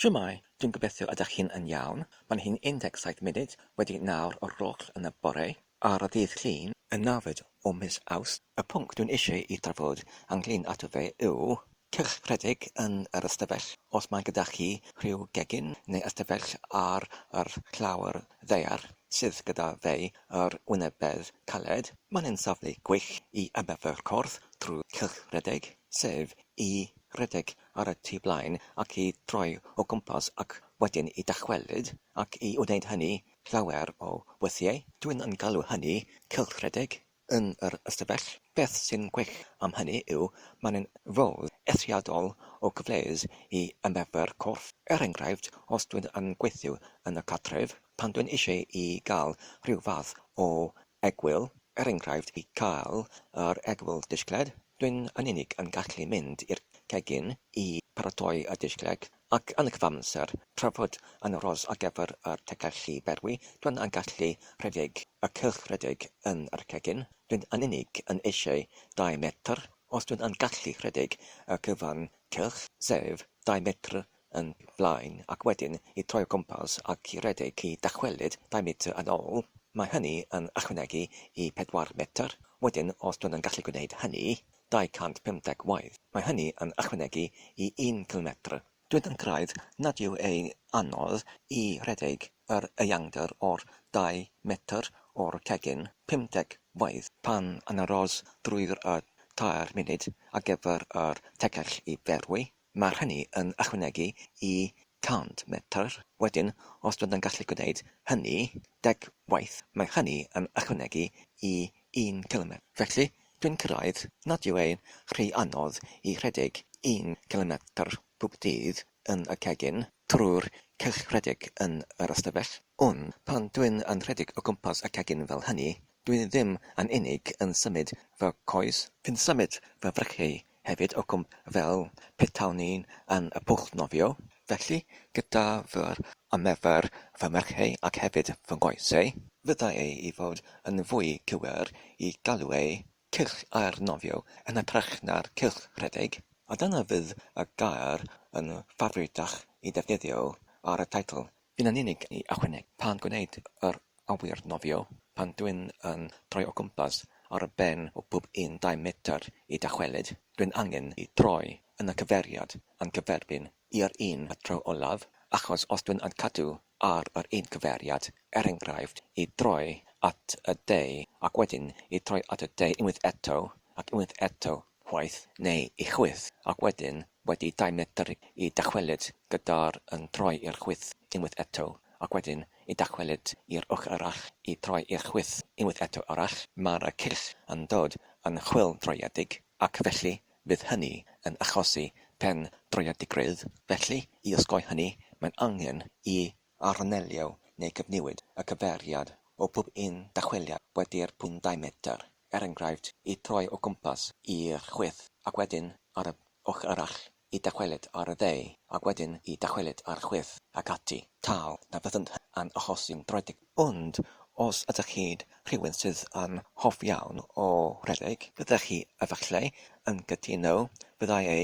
Shwmae, dwi'n gobeithio ydych chi'n yn iawn. Mae'n hi'n 17 munud wedi nawr o'r gloch yn y bore ar y ddydd Llun, y nawfed o mis Awst. Y pwnc dwi'n eisiau i drafod ynglyn ato fe yw cylchredeg yn yr ystafell. Os mae gyda chi rhyw gegin neu ystafell ar yr llawr ddaear sydd gyda fe yr wynebedd caled, mae'n yn safle gwych i ymarfer corff trwy cylchredeg, sef i redeg ar y tu blaen ac i droi o gwmpas ac wedyn i dychwelyd, ac i wneud hynny llawer o weithiau. Dwi'n yn galw hynny cylchredeg yn yr ystafell. Beth sy'n gwych am hynny yw mae'n yn fodd eithriadol o gyfleus i ymarfer corff. Er enghraifft, os dwi'n yn gweithio yn y cartref, pan dwi'n eisiau i gael rhyw fath o egwyl, er enghraifft i gael yr egwyl disgled, dwi'n yn unig yn gallu mynd i'r cegin i paratoi y disgled, ac yn y cyfamser, trafod yn aros ar gyfer yr tegell i berwi, dwi'n yn gallu rhedeg y cylchredeg yn yr cegin. Dwi'n yn unig yn eisiau 2 metr, os dwi'n yn gallu rhedeg y cyfan cylch, sef 2 metr yn flaen ac wedyn i troi o gwmpas ac i redeg i dychwelyd 2 metr yn ôl, mae hynny yn ychwanegu i 4 metr. Wedyn os dwi'n yn gallu gwneud hynny 250 waith, mae hynny yn ychwanegu i 1 cilometr. Dwi'n yn cyrraedd nad yw e'n anodd i redeg yr eangder o'r 2 metr o'r cegin 50 waith pan yn aros drwy'r y tair munud ar gyfer yr tegell i ferwi. Mae hynny yn ychwanegu i 100 metr. Wedyn, os dwi'n yn gallu gwneud hynny 10 waith, mae hynny yn ychwanegu i 1 cilometr. Felly, dwi'n cyrraedd nad yw e'n rhy anodd i rhedeg 1 cilometr bob dydd yn y cegin trwy'r cylchredeg yn yr ystafell. Ond, pan dwi'n yn rhedeg o gwmpas y cegin fel hynny, dwi ddim yn unig yn symud fy coes, fi'n symud fy freichiau hefyd o cwmp fel petawn i'n yn y pwll nofio. Felly, gyda fy ymarfer fy merchau ac hefyd fy nghoesau, fyddai ei i fod yn fwy cywir i galw ei cylch aer nofio yn hytrach na'r cylch rhedeg. A dyna fydd y gair yn ffafritach i ddefnyddio ar y teitl. Fi'n yn unig i ychwanegu, pan gwneud yr awyr nofio, pan dwi'n yn troi o gwmpas ar y ben o bob un dau metr i dychwelyd, dwi'n angen i droi yn y cyfeiriad yn gyferbyn i'r un y tro olaf, achos os dwi'n yn cadw ar yr un cyfeiriad, er enghraifft, i droi at y de ac wedyn i troi at y de unwaith eto ac unwaith eto chwaith, neu i chwith, ac wedyn wedi 2 metr i dychwelyd gyda'r yn troi i'r chwith unwaith eto, ac wedyn i dychwelyd i'r ochr arall i troi i'r chwith unwaith eto arall, mae'r cylch yn dod yn chwyldroiedig, ac felly fydd hynny yn achosi pen droiedigrwydd. Felly, i osgoi hynny, mae'n angen i arnelio neu gyfnewid y cyfeiriad o pob un dychweliad wedi'r pum 2 metr, er enghraifft, i troi o gwmpas i'r chwith ac wedyn ar y ochr arall i dychwelyd ar y dde ac wedyn i dychwelyd ar y chwith ac ati. Tal na fyddant yn achosi'n droedig. Ond os ydych chi'n rhywun sydd yn hoff iawn o redeg, fyddech chi efallai yn cytuno fyddai e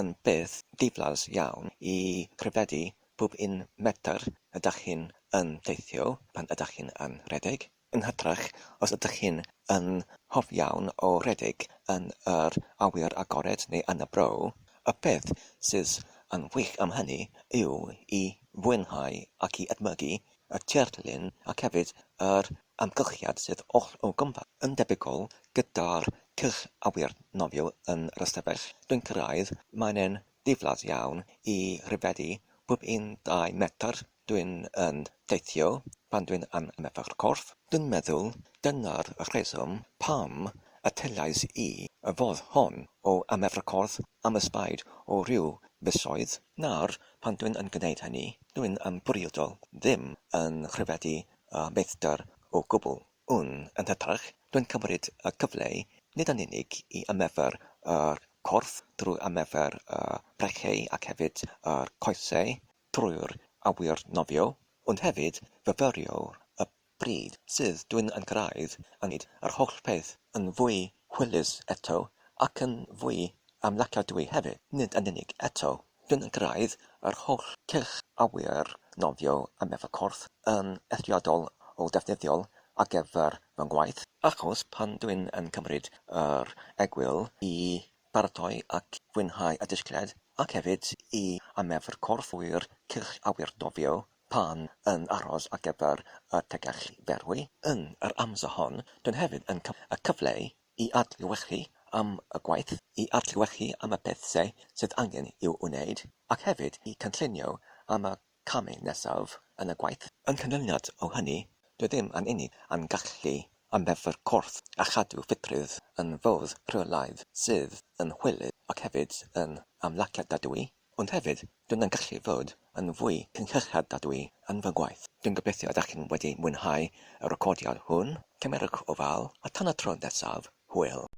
yn beth diflas iawn i rhyfeddu pob un metr ydych chi'n yn teithio pan ydych chi'n yn rhedeg. Yn hytrach, os ydych chi'n yn hoff iawn o redeg yn yr awyr agored neu yn y bro, y peth sydd yn wych am hynny yw i fwynhau ac i edmygu y tirlun ac hefyd yr amgylchiad sydd oll o gwmpas. Yn debygol, gyda'r cylch awyr nofio yn yr ystafell dwi'n cyrraedd, mae'n e'n ddiflas iawn i rhyfeddu pob un 2 metr dwi'n yn teithio pan dwi'n yn ymarfer corff. Dwi'n meddwl dyna'r rheswm pam y telais i y fodd hon o ymarfer corff am ysbaid o ryw fisoedd. Nawr pan dwi'n yn gwneud hynny, dwi'n yn bwriadol ddim yn rhyfeddu y meistr o gwbl. Un, yn hytrach, dwi'n cymryd y cyfle nid yn unig i ymarfer yr corff drwy ymarfer y breichiau ac hefyd yr coesau trwy'r awyr nofio, ond hefyd fyfyrio y pryd sydd dwi'n yn cyrraedd yn wneud yr holl peth yn fwy hwylus eto ac yn fwy ymlaciadwy hefyd, nid yn unig eto. Dwi'n yn cyrraedd yr holl cylch awyr nofio ymarfer corff yn eithriadol o ddefnyddiol ar gyfer fy ngwaith, achos pan dwi'n yn cymryd yr egwyl i baratoi ac fwynhau y disgled, ac hefyd i ymarfer corff drwy'r cylch awyr nofio pan yn aros ar gyfer y tegell ferwi. Yn yr amser hon, dwi'n hefyd yn cymryd y cyfle i adlewyrchu am y gwaith, i adlewyrchu am y pethau sydd angen i'w wneud, ac hefyd i cynllunio am y camau nesaf yn y gwaith. Yn canlyniad o hynny, dwi ddim yn unig yn gallu ymarfer corff a chadw ffitrwydd yn fodd rheolaidd sydd yn hwylus ac hefyd yn ymlaciadadwy, Ond hefyd, dwi'n yn gallu fod yn fwy cynhyrchiadadwy yn fy ngwaith. Dwi'n gobeithio ydach chi'n wedi mwynhau y recordiad hwn. Cymerwch ofal, a tan y tro nesaf, hwyl.